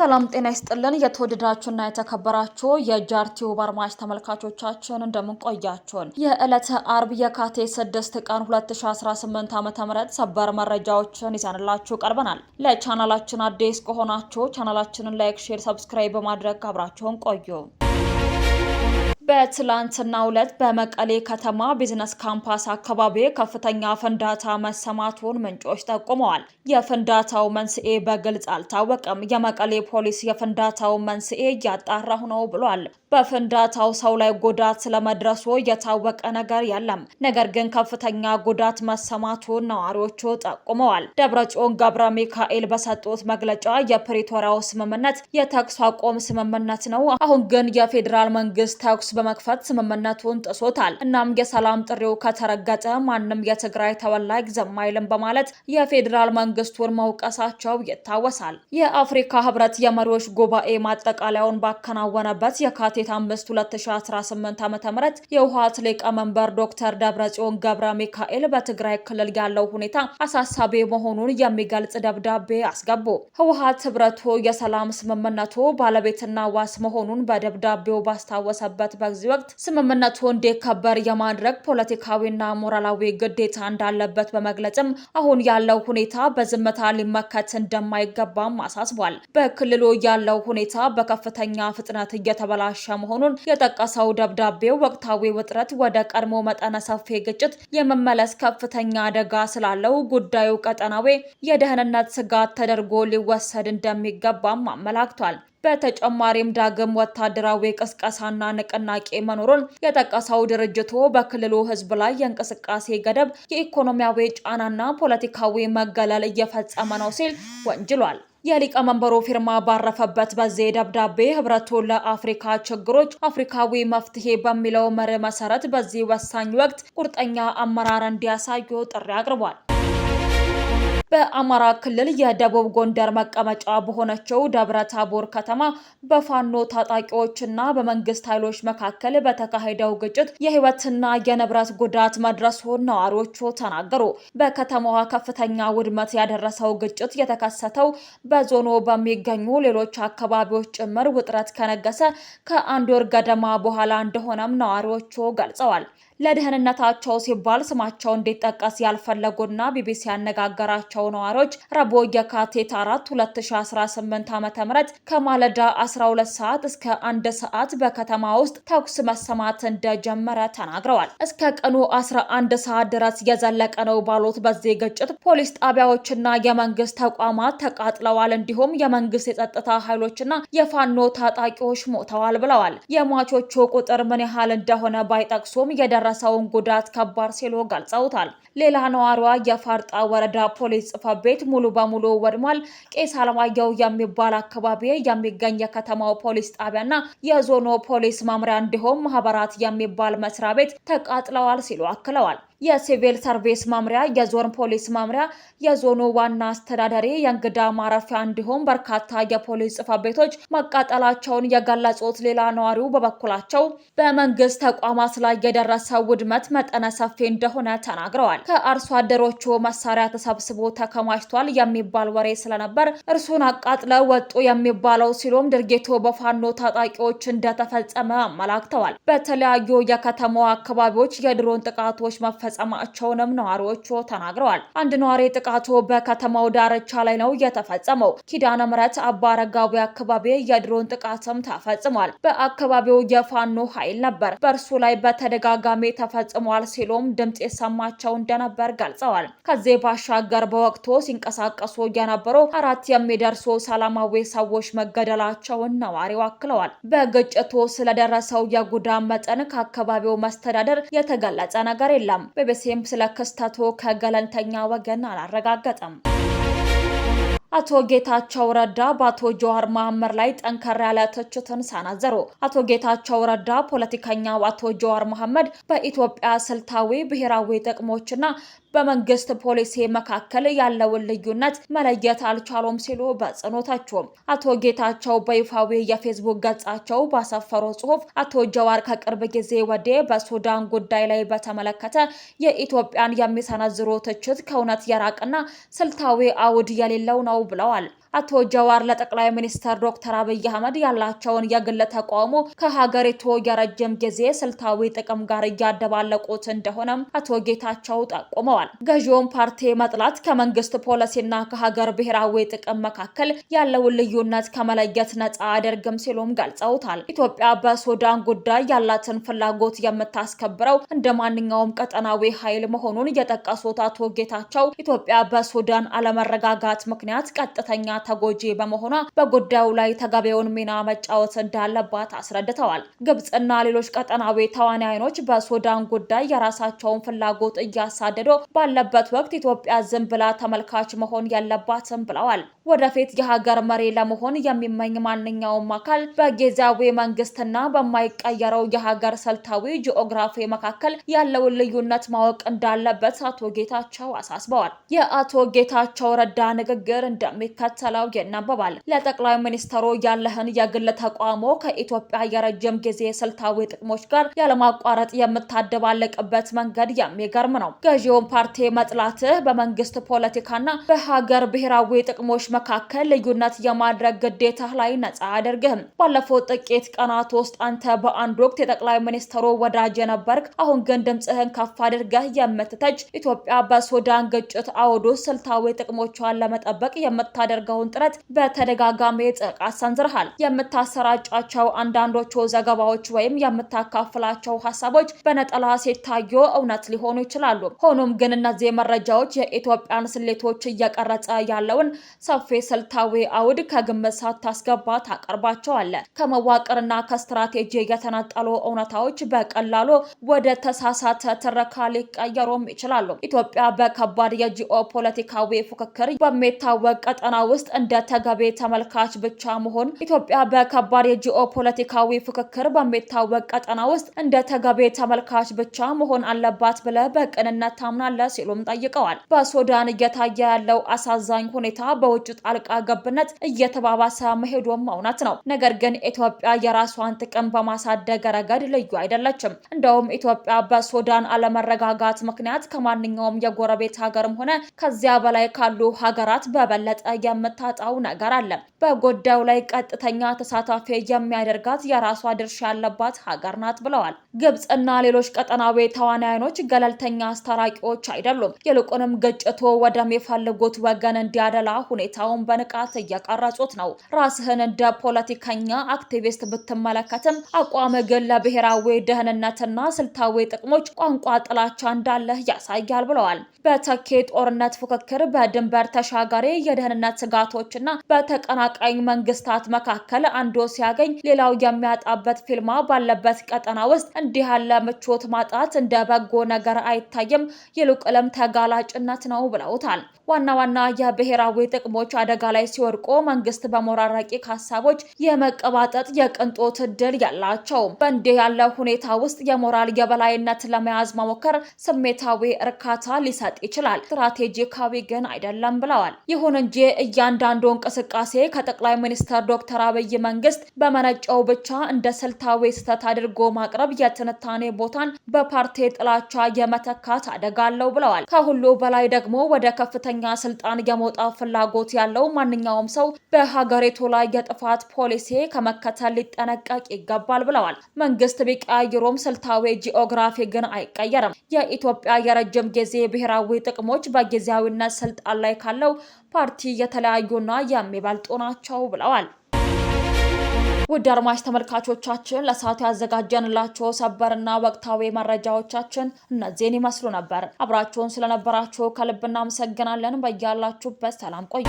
ሰላም ጤና ይስጥልን። የተወደዳችሁና የተከበራችሁ የጃርቲው አድማጭ ተመልካቾቻችን፣ እንደምን ቆያችሁን? የዕለተ አርብ የካቲት 6 ቀን 2018 ዓ.ም ሰበር መረጃዎችን ይዘንላችሁ ቀርበናል። ለቻናላችን አዲስ ከሆናችሁ ቻናላችንን like፣ share፣ subscribe በማድረግ አብራችሁን ቆዩ። በትላንትናው ዕለት በመቀሌ ከተማ ቢዝነስ ካምፓስ አካባቢ ከፍተኛ ፍንዳታ መሰማቱን ምንጮች ጠቁመዋል። የፍንዳታው መንስኤ በግልጽ አልታወቀም። የመቀሌ ፖሊስ የፍንዳታው መንስኤ እያጣራሁ ነው ብሏል። በፍንዳታው ሰው ላይ ጉዳት ስለመድረሱ የታወቀ ነገር የለም። ነገር ግን ከፍተኛ ጉዳት መሰማቱን ነዋሪዎቹ ጠቁመዋል። ደብረጽዮን ገብረ ሚካኤል በሰጡት መግለጫ የፕሪቶሪያው ስምምነት የተኩስ አቁም ስምምነት ነው። አሁን ግን የፌዴራል መንግስት ተኩስ በመክፈት ስምምነቱን ጥሶታል። እናም የሰላም ጥሪው ከተረገጠ ማንም የትግራይ ተወላጅ ዝም አይልም በማለት የፌዴራል መንግስቱን መውቀሳቸው ይታወሳል። የአፍሪካ ህብረት የመሪዎች ጉባኤ ማጠቃለያውን ባከናወነበት የካቲት 5 2018 ዓ.ም የህወሓት ሊቀመንበር ዶክተር ደብረጽዮን ገብረ ሚካኤል በትግራይ ክልል ያለው ሁኔታ አሳሳቢ መሆኑን የሚገልጽ ደብዳቤ አስገቡ። ህወሓት ህብረቱ የሰላም ስምምነቱ ባለቤትና ዋስ መሆኑን በደብዳቤው ባስታወሰበት በዚህ ወቅት ስምምነቱ እንዲከበር የማድረግ ፖለቲካዊና ሞራላዊ ግዴታ እንዳለበት በመግለጽም አሁን ያለው ሁኔታ በዝምታ ሊመከት እንደማይገባም አሳስቧል። በክልሉ ያለው ሁኔታ በከፍተኛ ፍጥነት እየተበላሸ መሆኑን የጠቀሰው ደብዳቤው ወቅታዊ ውጥረት ወደ ቀድሞ መጠነ ሰፊ ግጭት የመመለስ ከፍተኛ አደጋ ስላለው ጉዳዩ ቀጠናዊ የደህንነት ስጋት ተደርጎ ሊወሰድ እንደሚገባም አመላክቷል። በተጨማሪም ዳግም ወታደራዊ ቅስቀሳና ንቅናቄ መኖሩን የጠቀሰው ድርጅቱ በክልሉ ሕዝብ ላይ የእንቅስቃሴ ገደብ፣ የኢኮኖሚያዊ ጫናና ፖለቲካዊ መገለል እየፈጸመ ነው ሲል ወንጅሏል። የሊቀመንበሩ ፊርማ ባረፈበት በዚህ ደብዳቤ ህብረቱ ለአፍሪካ ችግሮች አፍሪካዊ መፍትሄ በሚለው መርህ መሰረት በዚህ ወሳኝ ወቅት ቁርጠኛ አመራር እንዲያሳዩ ጥሪ አቅርቧል። በአማራ ክልል የደቡብ ጎንደር መቀመጫ በሆነችው ደብረ ታቦር ከተማ በፋኖ ታጣቂዎችና በመንግስት ኃይሎች መካከል በተካሄደው ግጭት የህይወትና የንብረት ጉዳት መድረሱን ነዋሪዎቹ ተናገሩ። በከተማዋ ከፍተኛ ውድመት ያደረሰው ግጭት የተከሰተው በዞኑ በሚገኙ ሌሎች አካባቢዎች ጭምር ውጥረት ከነገሰ ከአንድ ወር ገደማ በኋላ እንደሆነም ነዋሪዎቹ ገልጸዋል። ለደህንነታቸው ሲባል ስማቸው እንዲጠቀስ ያልፈለጉና ቢቢሲ ያነጋገራቸው ነዋሪዎች ረቡዕ የካቲት 4 2018 ዓ.ም ከማለዳ 12 ሰዓት እስከ 1 ሰዓት በከተማ ውስጥ ተኩስ መሰማት እንደጀመረ ተናግረዋል። እስከ ቀኑ 11 ሰዓት ድረስ የዘለቀ ነው ባሉት በዚህ ግጭት ፖሊስ ጣቢያዎችና የመንግስት ተቋማት ተቃጥለዋል፣ እንዲሁም የመንግስት የጸጥታ ኃይሎችና የፋኖ ታጣቂዎች ሞተዋል ብለዋል። የሟቾቹ ቁጥር ምን ያህል እንደሆነ ባይጠቅሱም የደረሰውን ጉዳት ከባድ ሲሉ ገልጸውታል። ሌላ ነዋሪዋ የፋርጣ ወረዳ ፖሊስ ጽሕፈት ቤት ሙሉ በሙሉ ወድሟል። ቄስ አለማየሁ የሚባል አካባቢ የሚገኝ የከተማው ፖሊስ ጣቢያና የዞኑ ፖሊስ መምሪያ እንዲሁም ማህበራት የሚባል መስሪያ ቤት ተቃጥለዋል ሲሉ አክለዋል። የሲቪል ሰርቪስ መምሪያ፣ የዞን ፖሊስ መምሪያ፣ የዞኑ ዋና አስተዳዳሪ የእንግዳ ማረፊያ እንዲሁም በርካታ የፖሊስ ጽሕፈት ቤቶች መቃጠላቸውን የገለጹት ሌላ ነዋሪው በበኩላቸው በመንግስት ተቋማት ላይ የደረሰው ውድመት መጠነ ሰፊ እንደሆነ ተናግረዋል። ከአርሶ አደሮቹ መሳሪያ ተሰብስቦ ተከማችቷል የሚባል ወሬ ስለነበር እርሱን አቃጥለው ወጡ የሚባለው ሲሉም ድርጊቱ በፋኖ ታጣቂዎች እንደተፈጸመ አመላክተዋል። በተለያዩ የከተማዋ አካባቢዎች የድሮን ጥቃቶች መፈጸማቸውንም ነዋሪዎቹ ተናግረዋል። አንድ ነዋሪ ጥቃቱ በከተማው ዳርቻ ላይ ነው የተፈጸመው። ኪዳነ ምሕረት አባ አረጋዊ አካባቢ የድሮን ጥቃትም ተፈጽሟል። በአካባቢው የፋኖ ኃይል ነበር፣ በእርሱ ላይ በተደጋጋሚ ተፈጽሟል ሲሉም ድምጽ የሰማቸው እንደነበር ገልጸዋል። ከዚህ ባሻገር በወቅቱ ሲንቀሳቀሱ የነበሩ አራት የሚደርሱ ሰላማዊ ሰዎች መገደላቸውን ነዋሪው አክለዋል። በግጭቱ ስለደረሰው የጉዳት መጠን ከአካባቢው መስተዳደር የተገለጸ ነገር የለም። ቢቢሲም ስለ ክስተቱ ከገለልተኛ ወገን አላረጋገጠም። አቶ ጌታቸው ረዳ በአቶ ጀዋር መሐመድ ላይ ጠንከር ያለ ትችትን ሰነዘሩ። አቶ ጌታቸው ረዳ ፖለቲከኛው አቶ ጀዋር መሐመድ በኢትዮጵያ ስልታዊ ብሔራዊ ጥቅሞችና በመንግስት ፖሊሲ መካከል ያለውን ልዩነት መለየት አልቻሉም ሲሉ በጽኑ ተቹ። አቶ ጌታቸው በይፋዊ የፌስቡክ ገጻቸው ባሰፈሩ ጽሁፍ አቶ ጀዋር ከቅርብ ጊዜ ወዲህ በሱዳን ጉዳይ ላይ በተመለከተ የኢትዮጵያን የሚሰነዝሩ ትችት ከእውነት የራቅና ስልታዊ አውድ የሌለው ነው ብለዋል። አቶ ጀዋር ለጠቅላይ ሚኒስትር ዶክተር አብይ አህመድ ያላቸውን የግል ተቃውሞ ከሀገሪቱ የረጅም ጊዜ ስልታዊ ጥቅም ጋር እያደባለቁት እንደሆነም አቶ ጌታቸው ጠቁመዋል። ገዢውን ፓርቲ መጥላት ከመንግስት ፖሊሲና ከሀገር ብሔራዊ ጥቅም መካከል ያለውን ልዩነት ከመለየት ነፃ አያደርግም ሲሉም ገልጸውታል። ኢትዮጵያ በሱዳን ጉዳይ ያላትን ፍላጎት የምታስከብረው እንደ ማንኛውም ቀጠናዊ ኃይል መሆኑን የጠቀሱት አቶ ጌታቸው ኢትዮጵያ በሱዳን አለመረጋጋት ምክንያት ቀጥተኛ ተጎጂ በመሆኗ በጉዳዩ ላይ ተገቢውን ሚና መጫወት እንዳለባት አስረድተዋል። ግብፅና ሌሎች ቀጠናዊ ተዋናዮች በሱዳን ጉዳይ የራሳቸውን ፍላጎት እያሳደዱ ባለበት ወቅት ኢትዮጵያ ዝም ብላ ተመልካች መሆን የለባትም ብለዋል። ወደፊት የሀገር መሪ ለመሆን የሚመኝ ማንኛውም አካል በጊዜያዊ መንግስትና በማይቀየረው የሀገር ስልታዊ ጂኦግራፊ መካከል ያለውን ልዩነት ማወቅ እንዳለበት አቶ ጌታቸው አሳስበዋል። የአቶ ጌታቸው ረዳ ንግግር እንደሚከተለው ይነበባል። ለጠቅላይ ሚኒስትሩ ያለህን የግል ተቃውሞ ከኢትዮጵያ የረጅም ጊዜ ስልታዊ ጥቅሞች ጋር ያለማቋረጥ የምታደባለቅበት መንገድ የሚገርም ነው። ገዢውን ፓርቲ መጥላትህ በመንግስት ፖለቲካና በሀገር ብሔራዊ ጥቅሞች መካከል ልዩነት የማድረግ ግዴታ ላይ ነጻ አያደርግህም። ባለፉት ጥቂት ቀናት ውስጥ አንተ በአንድ ወቅት የጠቅላይ ሚኒስትሩ ወዳጅ የነበርክ፣ አሁን ግን ድምፅህን ከፍ አድርገህ የምትተች ኢትዮጵያ በሱዳን ግጭት አውድ ውስጥ ስልታዊ ጥቅሞቿን ለመጠበቅ የምታደርገውን ጥረት በተደጋጋሚ ጥቃት ሰንዝረሃል። የምታሰራጫቸው አንዳንዶቹ ዘገባዎች ወይም የምታካፍላቸው ሀሳቦች በነጠላ ሲታዩ እውነት ሊሆኑ ይችላሉ። ሆኖም ግን እነዚህ መረጃዎች የኢትዮጵያን ስሌቶች እየቀረጸ ያለውን ሰፊ ስልታዊ አውድ ከግምት ሳታስገባ ታቀርባቸዋለህ። ከመዋቅርና ከስትራቴጂ የተነጠሉ እውነታዎች በቀላሉ ወደ ተሳሳተ ትረካ ሊቀየሩም ይችላሉ። ኢትዮጵያ በከባድ የጂኦ ፖለቲካዊ ፉክክር በሚታወቅ ቀጠና ውስጥ እንደ ተገቢ ተመልካች ብቻ መሆን ኢትዮጵያ በከባድ የጂኦ ፖለቲካዊ ፉክክር በሚታወቅ ቀጠና ውስጥ እንደ ተገቢ ተመልካች ብቻ መሆን አለባት ብለህ በቅንነት ታምናለህ ሲሉም ጠይቀዋል። በሱዳን እየታየ ያለው አሳዛኝ ሁኔታ በውጭ ጣልቃ ገብነት እየተባባሰ መሄዱም እውነት ነው። ነገር ግን ኢትዮጵያ የራሷን ጥቅም በማሳደግ ረገድ ልዩ አይደለችም። እንደውም ኢትዮጵያ በሱዳን አለመረጋጋት ምክንያት ከማንኛውም የጎረቤት ሀገርም ሆነ ከዚያ በላይ ካሉ ሀገራት በበለጠ የምታጣው ነገር አለ። በጉዳዩ ላይ ቀጥተኛ ተሳታፊ የሚያደርጋት የራሷ ድርሻ ያለባት ሀገር ናት ብለዋል። ግብፅና ሌሎች ቀጠናዊ ተዋናዮች ገለልተኛ አስታራቂዎች አይደሉም። ይልቁንም ግጭቱ ወደሚፈልጉት ወገን እንዲያደላ ሁኔታውን በንቃት እየቀረጹት ነው። ራስህን እንደ ፖለቲከኛ አክቲቪስት ብትመለከትም አቋም ግን ለብሔራዊ ደህንነትና ስልታዊ ጥቅሞች ቋንቋ ጥላቻ እንዳለህ ያሳያል ብለዋል። በተኬ ጦርነት ፉክክር፣ በድንበር ተሻጋሪ የደህንነት ስጋቶችና በተቀናቃኝ መንግስታት መካከል አንዱ ሲያገኝ ሌላው የሚያጣበት ፊልማ ባለበት ቀጠና ውስጥ እንዲህ ያለ ምቾት ማጣት እንደ በጎ ነገር አይታይም፣ ይልቁንም ተጋላጭነት ነው ብለውታል። ዋና ዋና የብሔራዊ ጥቅሞች አደጋ ላይ ሲወድቁ መንግስት በሞራል ረቂቅ ሀሳቦች የመቀባጠጥ የቅንጦት እድል ያላቸው። በእንዲህ ያለ ሁኔታ ውስጥ የሞራል የበላይነት ለመያዝ መሞከር ስሜታዊ እርካታ ሊሰጥ ይችላል፣ ስትራቴጂካዊ ግን አይደለም ብለዋል። ይሁን እንጂ እያንዳንዱ እንቅስቃሴ ከጠቅላይ ሚኒስትር ዶክተር አብይ መንግስት በመነጨው ብቻ እንደ ስልታዊ ስህተት አድርጎ ማቅረብ የትንታኔ ቦታን በፓርቲ ጥላቻ የመተካት አደጋ አለው ብለዋል። ከሁሉ በላይ ደግሞ ወደ ከፍተኛ ስልጣን የመውጣት ፍላጎት ያለው ማንኛውም ሰው በሀገሪቱ ላይ የጥፋት ፖሊሲ ከመከተል ሊጠነቀቅ ይገባል ብለዋል። መንግስት ቢቀያይሩም ስልታዊ ጂኦግራፊ ግን አይቀየርም። የኢትዮጵያ የረጅም ጊዜ ብሔራዊ ጥቅሞች በጊዜያዊነት ስልጣን ላይ ካለው ፓርቲ የተለያዩና የሚበልጡ ናቸው ብለዋል። ውድ አድማጭ ተመልካቾቻችን ለሰዓቱ ያዘጋጀንላቸው ሰበርና ወቅታዊ መረጃዎቻችን እነዚህን ይመስሉ ነበር። አብራችሁን ስለነበራችሁ ከልብ እናመሰግናለን። በያላችሁበት ሰላም ቆዩ።